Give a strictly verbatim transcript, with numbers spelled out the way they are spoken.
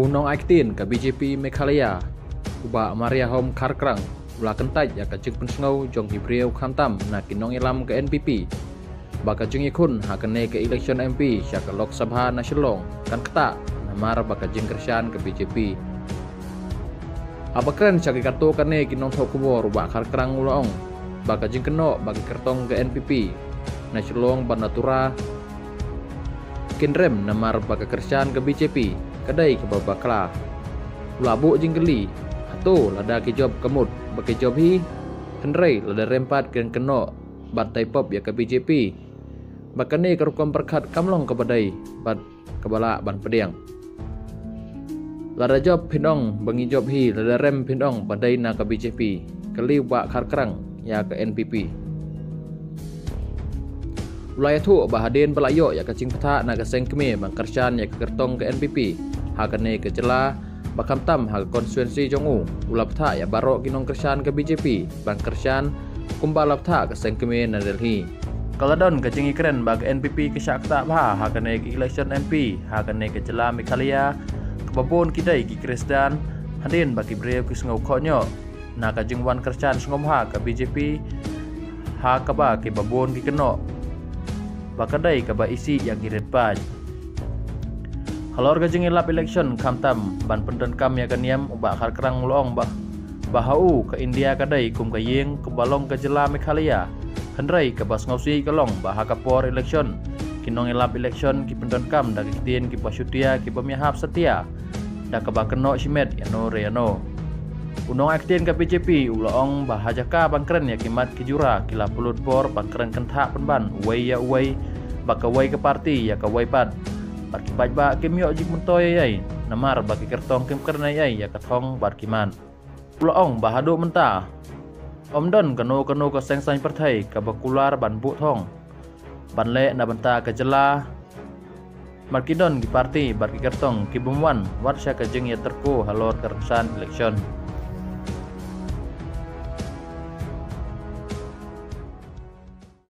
U nongai ktien ka B J P Meghalaya, u Bah Mariahom Kharkrang, u la kyntait ïa ka jingpynsngew jong ki briew khamtam na ki nongïalam ka N P P ba ka jingïakhun ha kane ka election M P sha ka Lok Sabha na Shillong kan ktah namar ba ka jingkyrshan ka B J P. Haba kren sha ki katto katne ki nongthoh khubor, u Bah Kharkrang u la ong ba ka jingkynnoh ba ki kyrtong ka N P P na Shillong bad na Tura kin rem namar ba ka kyrshan ka B J P ka dei kaba bakla. U la buh jingkylli, hato lada ki jop ka mut ba ki jop hi, hynrei lada rem pat kin kynnoh ban tai pop ïa ka B J P? Ba kane ka rukom pyrkhat kam long kaba dei bad kaba lah ban pdiang. Lada jop phin ong ba ngi jop hi, lada rem phin ong ba dei na ka B J P, kylli u Bah Kharkrang ïa ka N P P. U la ïathuh ba hadien ba la ïoh ïa ka jingpyrta na ka seng kmie ban kyrshan ïa ka kyrtong ka N P P ha kane ka jylla, ba khamtam ha ka konstituensi jong u, u la pyrta ïa baroh ki nongkyrshan ka B J P ban kyrshan kumba la pyrta ka seng kmie na Delhi. Ka la don ka jingïakren ba ka N P P ka shah ktah bha ha kane ka election M P ha kane ka jylla Meghalaya, kaba bun ki dei ki Khristan, hadien ba ki briew ki sngew khohñioh na ka jingwan kyrshan sngewbha ka B J P, ha kaba kiba bun ki kynnoh ba ka dei kaba isih ïa ki rit paid. Halor ka jingïalap election khamtam ban pyndonkam ïa ka niam, u Bah Kharkrang u la ong ba, ba ha u ka India ka dei kum ka ïing kaba long ka jylla Meghalaya. Hynrei kaba sngewsih ka long ba ha ka por election, ki nongïalap election ki pyndonkam da ki ktien kiba shutia, kiba ïahap satia, da kaba kynnoh shimet ïano re ïano. U nongai ktien ka B J P u la ong ba ha jaka ban kren ïa ki mat ki jura, ki la pynlut por ban kren kynthah pynban uwei ïa uwei, ba kawei ka parti ïa kawei pat. Bad ki paidbah kim ïoh jingmyntoi ei ei namar ba ki kyrtong kim kren ei ei ïa ka thong bad ki mat. U la ong ba haduh mynta ym don kano kano ka seng saiñ pyrthei kaba kular ban buh thong ban leh na bynta ka jylla. Bad ki don ki parti bad ki kyrtong ki bym wan wat sha ka jingïatyrko halor ka rynsan election.